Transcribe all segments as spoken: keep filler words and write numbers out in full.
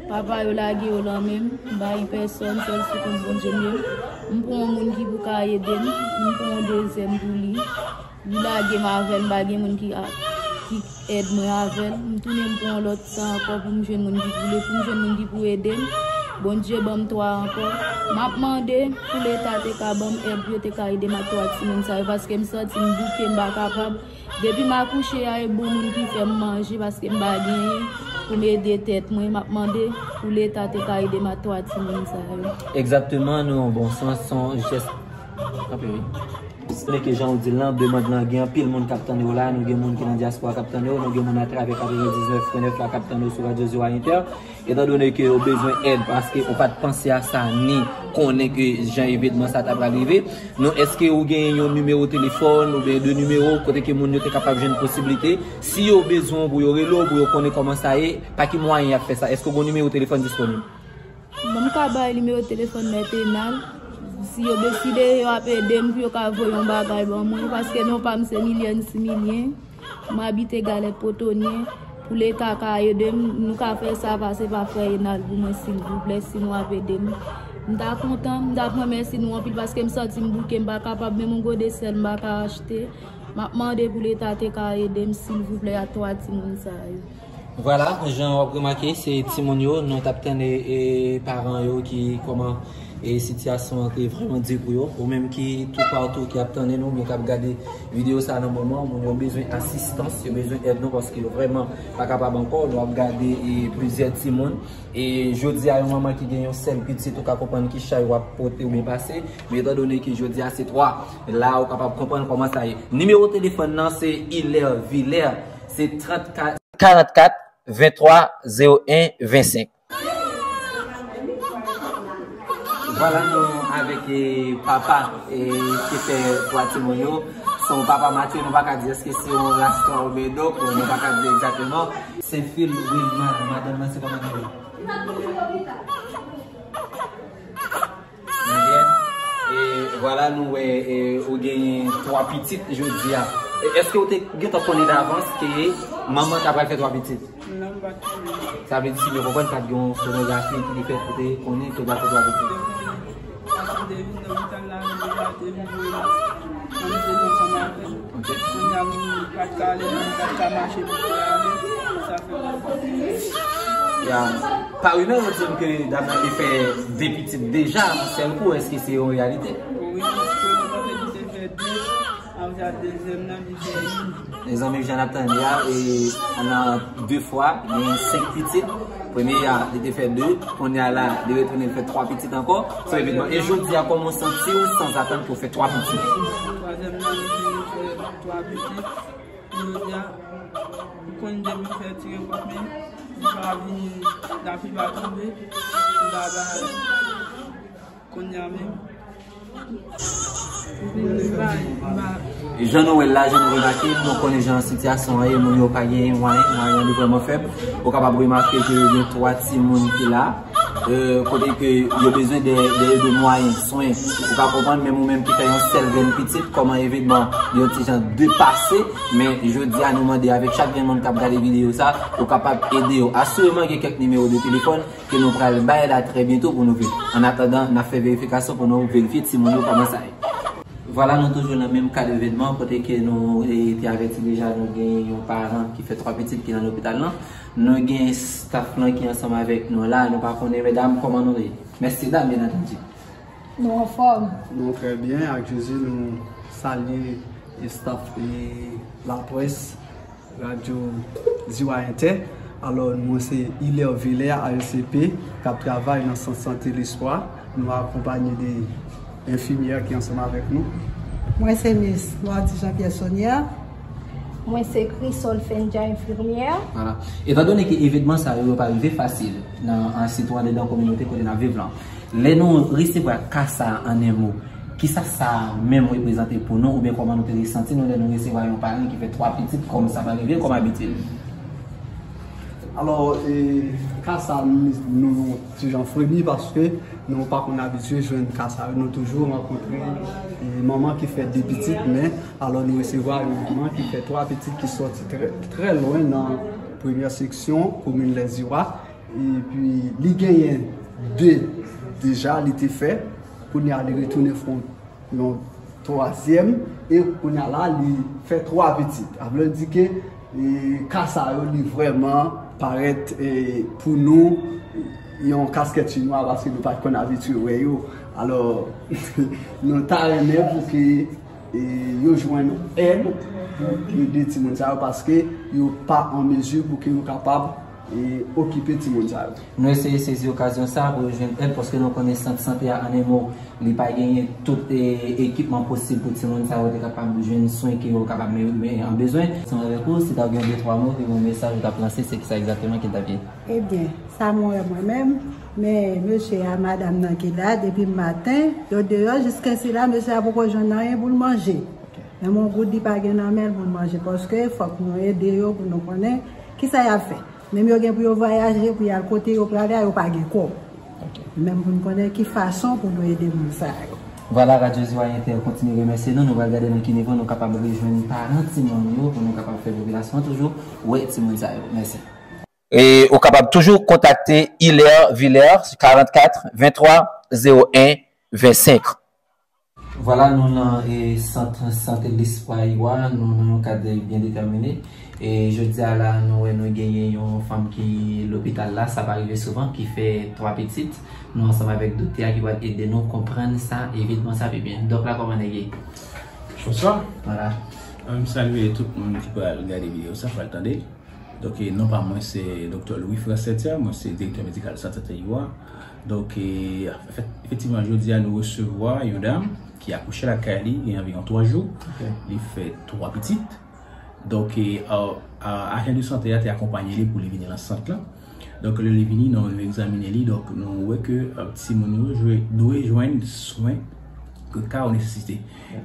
Papa yo lage yo nan men m, m pa gen pèsòn, sèl sou kont Bondye m ye. M pran yon moun ki pou ka ede m, m pran yon dezyèm pou li. Li lage m avè l, m pa gen moun ki a, ki èd mwen avè l. M tounen m pran yon lòt sa ankò pou m jwenn moun ki pou, pou m jwenn moun ki pou ede m. Bondye ban m twa ankò. M ap mande pou Leta te ka ban m èd pou yo te ka ede m ak twa timoun sa yo, paske m santi m bouke, m pa kapab. Depi m akouche a, e bon moun ki fè m manje, paske m pa genyen pou m ede tèt mwen. M ap mande pou Leta te ka ede m ak twa timoun sa yo. Egzakteman, nou yon bon sans, se yon jès. Kanpe, wi. Se ke jan w di l lan, demann lan, gen anpil moun k ap tande w la, nou gen moun ki nan dyaspora k ap tande w, nou gen moun atravè katrevendiznèf pwen nèf la k ap tande w sou Radyo Ziwa Inter. Etandone ke yo bezwen èd, paske ou pa t panse a sa, ni konnen ke jan evenman sa ta pral rive, nou, èske ou gen yon nimewo telefòn oubyen de nimewo kote ke moun yo te kapab jwenn posiblite, si yo bezwen w pou yo rele w, pou yo konnen kòman sa ye, pa ki mwayen y ap fè sa? Èske w gen yon nimewo telefòn disponib? Bon, m ka bay nimewo telefòn Mèt Enal. Si yo deside, yo ap ede m pou yo ka voye yon bagay ban mwen, paske non pa m se Milienne Similien. M abite Galèt Potonyen. Pou Leta ka ede m, nou ka fè sa pase pa frè Enal pou mwen, silvouplè, si nou ap ede m. M ta kontan, m ta pran mèsi nou anpil, paske m santi m bouke, m pa kapab, menm yon gode sèl m pa ka achte. M ap mande pou Leta te ka ede m, silvouplè, ak twa timoun sa yo. Vwala, jan w ap remake, se timoun yo, nou t ap tande, e, paran yo ki kòman, e, sitiyasyon an te vrèman di pou yo. Ou menm ki toupatou ki ap tande nou, oubyen k ap gade videyo sa nan moman, moun yo bezwen asistans, yo bezwen èd nou paske yo vrèman pa kapab ankò. Nou ap gade, e, plizyè timoun. E jodi a, yon manman ki gen yon sèl pitit, ou ka konprann ki chay w ap pote oubyen pase. Men etandone ke jodi a se twa, la ou kapab konprann kòman sa ye. Nimewo telefòn nan se Hilaire Villaire, se trannkat, karannkat, venntwa, zewo en, vennsenk. Vwala, nou avèk, e, papa, e, ki fè twa timoun yo. Se yon papa matye, nou pa ka di èske se yon rasta oubyen dòk, nou pa ka di egzakteman. Senfil Wilma, madanm nan se kòman li ye? Mwen byen. E vwala, nou wè, e, ou genyen twa pitit jodi a. E èske ou te gentan konnen davans ke manman ta pral fè twa pitit? Non, m pa t konnen. Sa vle di, si byen konprann, pa t gen yon sonografi ki te fèt pou te konnen ke w pral fè twa pitit? Paske m te vin lopital la, m te rate, m voye m, m te ansanm avè l. Ok. Kounye a, m pa t ka ale, m pa t ka mache pou m te ale. Sa fè m. Ya. Pa rimè, yo di m ke dam nan te fè de pitit deja, yon sèl kou. Èske se yon reyalite? Wi, premye tante li te fè de, apre sa dezyèm nan li fè youn. Mezanmi, jan n ap tande a, e, nan de fwa, gen senk pitit. Premye a, li te fè de, kounye a la, li retounen fè twa pitit ankò. Sa evidman. E jodi a, kòman w santi w sanzatann pou w fè twa pitit? Twazyèm nan, li fè twa pitit. Jodi a, m konn depi m fè ti repòt, men li pa vin, lapli pa tonbe, li pa bay. Kounye a menm. Jan nou wè l la, jan nou remake, nou konnen jan sitiyasyon an ye, moun yo pa gen mwayen, mwayen an li vrèman fèb. Ou kapab remake ke gen twa timoun ki la, e, kote ke yo bezwen de, de, de mwayen, swen. Ou ka konprann, menm ou menm ki fè yon sèl grenn pitit, kòman evenman yon ti jan depase, men jodi a nou mande avèk chak grenn moun k ap gade videyo sa, ou kapab ede yo. Asireman gen kèk nimewo de telefòn ke nou pral bay la trè byento pou nou vin. Annatandan, n ap fè verifikasyon pou nou verifye timoun yo kòman sa ye. Vwala, nou toujou nan menm kad evènman, kote ke nou, e, te avèti deja, nou gen yon paran ki fè twa pitit ki nan lopital lan. Nou gen staff lan ki ansanm avèk nou la, nou pa konnen, medam, kòman nou ye? Mèsidam, byen antandi. Nou anfòm. Nou trè byen, ak Jezi, nou salye staff e laprès. Radyo Ziwa Entè. Alò, mwen se Hilaire Villers, A E C P, k ap travay nan Sant Sante Lespwa. Nou akonpanye de enfimyè ki ansanm avèk nou. Mwen se Miss Mardy Jean Pierre Saunière. Mwen se Crisol Fendja, enfimyè. Vwala. Etandone ke evènman sa yo, yo pa rive fasil nan, an sitou andedan kominote kote n ap viv lan. Lè nou resevwa ka sa a, an en mo, kisa sa menm reprezante pou nou, oubyen kòman nou te resanti nou lè nou resevwa yon paran ki fè twa pitit kòm sa pa rive kòm abitid? Alò, e, ka sa, nou, nou, nou ti jan fremi paske nou pa konn abitye jwenn ka sa yo. Nou toujou rankontre, e, manman ki fè de pitit, men alò nou resevwa yon manman ki fè twa pitit ki sòti trè, trè lwen nan premyè seksyon komin Lèziwa. Epi li genyen de deja, li te fè. Kounye a, li retounen fè yon twazyèm. E kounye a la, li fè twa pitit. A vle di ke e, ka sa yo, li vrèman parèt e, pou nou yon kaskèt chinwa paske nou pa t konn abitye wè yo. Alò, nou ta renmen pou ke e, yo jwenn èd pou ede timoun sa yo paske yo pa an mezi pou ke yo kapab e, okipe timoun sa yo. Nou eseye sezi okazyon sa pou yo jwenn èd paske nou konnen sant sante a, an en mo, li pa genyen tout e, ekipman posib pou timoun sa yo te kapab jwenn swen ke yo kapab me- me- an bezwen. Ansanm avèk ou, si ta gen de twa mo, ki yon mesaj ou t ap lanse, se kisa egzakteman ki t ap ye? Ebyen, sa mwen wè mwen menm, men mesye a, madanm nan ki la, depi maten, yo deyò, jiskensila, mesye a poko jwenn anyen pou l manje. Menm yon goud li pa gen nan men l pou l manje, paske fòk nou ede yo pou nou konnen kisa y ap fè. Menm yo gen pou yo vwayaje, pou y al kote yo prale a, yo pa gen kòb. Menm pou n konnen ki fason pou nou ede moun sa yo. Vwala, Radyo Ziwa Entè kontinye remèsye nou. Nou pral gade nan ki nivo nou kapab rejwenn paran timoun yo pou nou kapab fè popilasyon an toujou wè timoun sa yo. Mèsi. E ou kapab toujou kontakte Hilaire Villers, karannkat, venntwa, zewo en, vennsenk. Vwala, nou nan e, sant sante Lespwa Iwa, nou nan yon kad byen detèmine. E jodi a la, nou wè nou genyen yon fanm ki lopital la, sa pa rive souvan, ki fè twa pitit. Nou ansanm avèk doktè a ki pral ede nou konprann sa, evenman sa pi byen. Dòk la, kòman nèg ye? Bonswa. Vwala. M salye tout moun ki pral gade videyo sa, pral tande. Donk, e, non pa mwen se Doktè Louis Frère Sertia, mwen se direktè medikal Sant Sante Iwa. Donk, e, efektivman, jodi a nou resevwa yon dam ki akouche lakay li, gen anviwon twa jou. Ok. Li fè twa pitit. Donk, e, a, a, ajan de sante a te akonpanye li pou li vini nan sant lan. Donk, lè li vini, nou egzamine li, donk, nou wè ke, e, timoun yo jwe- dwe jwenn swen ke ka yo nesesite.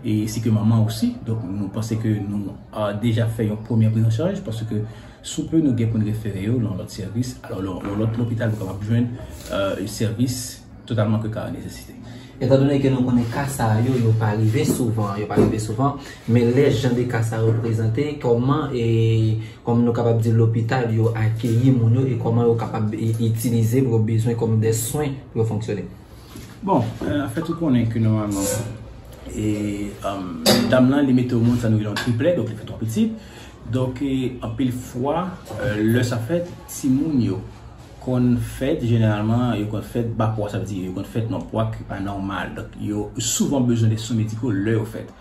E si ke manman osi, donk, nou panse ke nou, e, deja fè yon premyè priz an chaj, paske sou pe nou gen pou n refere yo nan lòt sèvis, alò, nan lòt lopital pou kapab jwenn, e, sèvis totalman ke ka yo nesesite. Etandone ke nou konnen ka sa yo, yo pa rive souvan, yo pa rive souvan, men lè jan de ka sa yo prezante, kòman, e, kòman nou kapab di lopital yo akeyi moun yo e kòman yo kapab i- itilize pou yo bezwen kòm de swen pou yo fonksyone? Bon, e, anfèt, ou konnen ke nòmalman, e, e, dam lan, li mete o mond sa nou rele yon triplè, donk li fè twa pitit. Donk, e, anpil fwa, e, lè sa fèt, timoun yo konn fèt, jeneralman, yo konn fèt ba pwa, sa vle di yo konn fèt nan pwa ki pa nòmal. Donk, yo souvan bezwen de swen mediko lè yo fèt.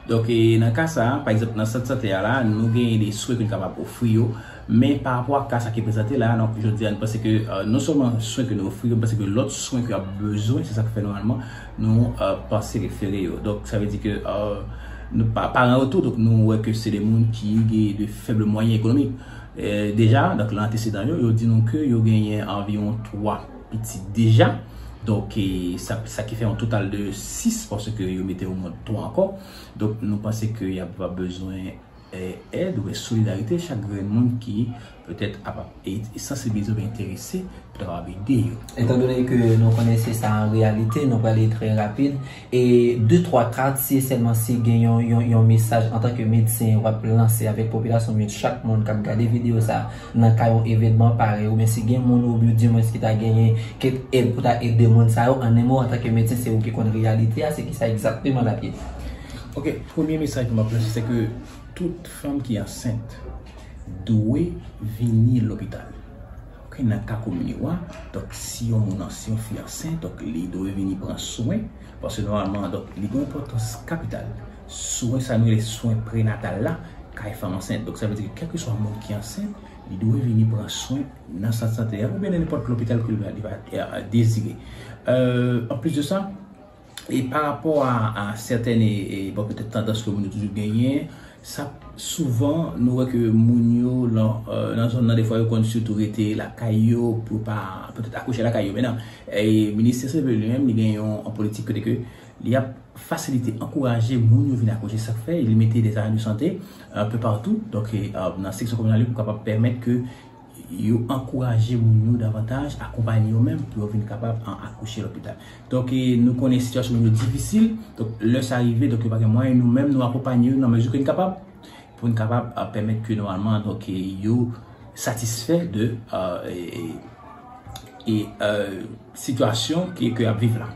Donk, e, nan ka sa a, pa egzanp, nan sant sante a la, nou genyen de swen ke nou kapab ofri yo, men pa rapò ak ka sa ki prezante la, donk, jodi a, nou panse ke, e, non sèlman swen ke nou ofri yo, nou panse ke lòt swen ke y ap bezwen, se sa k fè nòmalman, nou, e, panse refere yo. Donk, sa vle di ke, e, nou pa, paran yo tou, donk, nou wè ke se de moun ki gen de fèb mwayen ekonomik. E, deja, donk, nan antesedan yo, yo di nou ke yo genyen anviwon twa pitit deja. Donk, e, sa, sa ki fè yon total de sis, paske yo mete o mond twa ankò. Donk, nou panse ke y ap va bezwen, e, èd oubyen solidarite chak grenn moun ki petèt ap, ap, e, e sansibilize oubyen enterese pou ta kapab ede yo. Etandone ke nou konnen se sa an reyalite, nou prale trè rapid. E de, twa, kat, si e sèlman si gen yon, yon, yon mesaj antanke medsen w ap lanse avèk popilasyon, men chak moun k ap gade videyo sa a, nan ka yon evènman parèy, oubyen si gen moun ou byen dimwens ki ta genyen kèk èd pou ta ede moun sa yo, an en mo, antanke medsen, se ou ki konn reyalite a, se kisa egzakteman l ap ye? Ok, premye mesaj ke m ap lanse, se ke tout fanm ki ansent dwe vini lopital. Ok, nan ka komin yo a, donk, si yon moun an-, si yon fi ansent, donk, li dwe vini pran swen, paske nòmalman, donk, li gen yon enpòtans kapital. Swen sa nou rele swen prenatal la, kay fanm ansent. Donk, sa vle di ke kèlkeswa moun ki ansent, li dwe vini pran swen nan sant sante a, oubyen nan nenpòt lopital ke li va, li va, e, dezire. E, anplis de sa, e pa rapò a, a sètèn, e, e, bon, petèt tandans ke moun yo toujou genyen, sa, souvan, nou wè ke moun yo, nan, e, nan zòn nan, defwa, yo konn sitou rete lakay yo, pou pa, petèt akouche lakay yo. Men nan, e, Ministè Sante li menm, li gen yon, yon politik kote ke li ap fasilite, ankouraje moun yo vin akouche. Sa k fè, li mete de ajan de sante, e, un peu partout. Donk, e, e, nan seksyon kominal yo, pou kapab pèmèt ke yo ankouraje moun yo davantaj, akonpanye yo menm pou yo vin kapab an akouche lopital. Donk, e, nou konnen sitiyasyon moun yo difisil. Donk, lè sa rive, donk, yo pa gen mwayen, nou menm, nou akonpanye yo nan mezi ke n kapab, pou n kapab, e, pèmèt ke nòmalman, donk, e, yo satisfè de, e, e, e, euh, sitiyasyon ke, ke y ap viv la.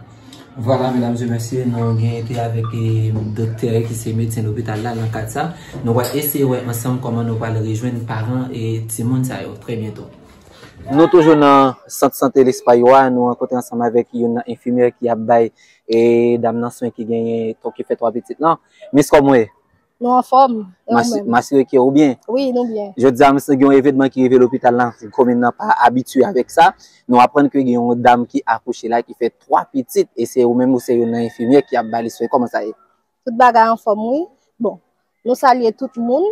Vwala, medam e mesye, nou gen te avèk, e, doktè ki se medsen lopital la nan kad sa. Nou pral eseye wè ansanm kòman nou pral rejwenn paran e timoun sa yo trè byento. Nou toujou nan sant sante Lespay yo a, nou rankontre ansanm avèk youn nan enfimyè ki ap bay, e, dam nan swen ki genyen, ki fè twa pitit lan. Miss, kòman w ye? Nou anfòm, e ou menm? M asire ke ou byen. Wi, nou byen. Jodi a, misye gen yon evènman ki rive lopital lan, komin nan pa abitye avèk sa. Nou aprann ke gen yon dam ki akouche la, ki fè twa pitit, e se ou menm ou se youn nan enfimyè ki ap ba li swen. Kòman sa ye? Tout bagay anfòm, wi. Bon, nou salye tout moun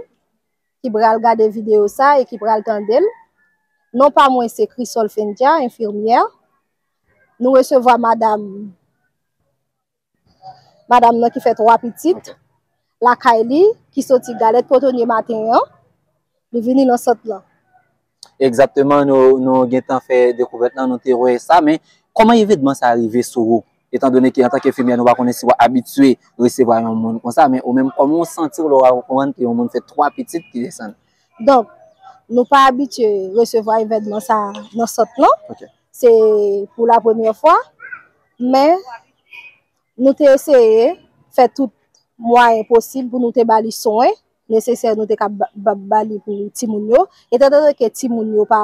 ki pral gade videyo sa e ki pral tande l. Non pa mwen se Crisol Fendia, enfimyè. Nou resevwa madam Madanm nan ki fè twa pitit lakay li, ki soti Galèt Potonye maten an, li vini nan sant lan. Egzakteman, nou, nou gentan fè dekouvèt lan, nou te wè sa, men kòman evènman sa rive sou ou? Etandone ke antanke enfimyè, nou pa konnen si w abitye resevwa yon moun konsa, men ou menm, kòman w santi w lè w aprann ke yon moun fè twa pitit ki desann? Donk, nou pa abitye resevwa evènman sa nan sant lan. Se pou la premyè fwa, men nou te eseye fè tout mwayen posib pou nou te ba li swen nesesè nou te ka ba, ba, ba li pou timoun yo. Etandone ke timoun yo pa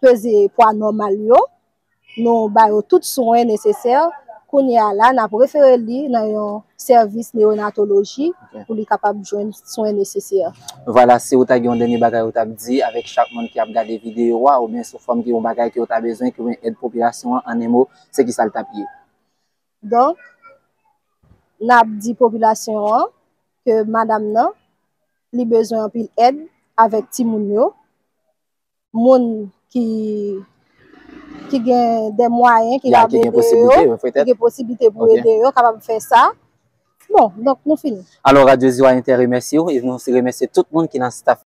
peze pwa nòmal yo, nou ba yo tout swen nesesè. Kounye a la, n ap refere li nan yon sèvis newonatoloji pou li kapab jwenn swen nesesè. Vwala, si ou ta gen yon dènye bagay ou t ap di avèk chak moun ki ap gade videyo a, oubyen sou fòm ki yon bagay ke ou ta bezwen, ki oubyen èd popilasyon an, an en mo, se kisa l t ap ye? Donk, n ap di popilasyon an ke madanm nan, li bezwen anpil èd avèk timoun yo. Moun ki, ki gen de mwayen, ki gen posiblite pou ede yo, kapab fè sa. Bon, donk, nou fini. Alò, Radyo Ziwa Entè remèsye w, e nou remèsye tout moun ki nan staff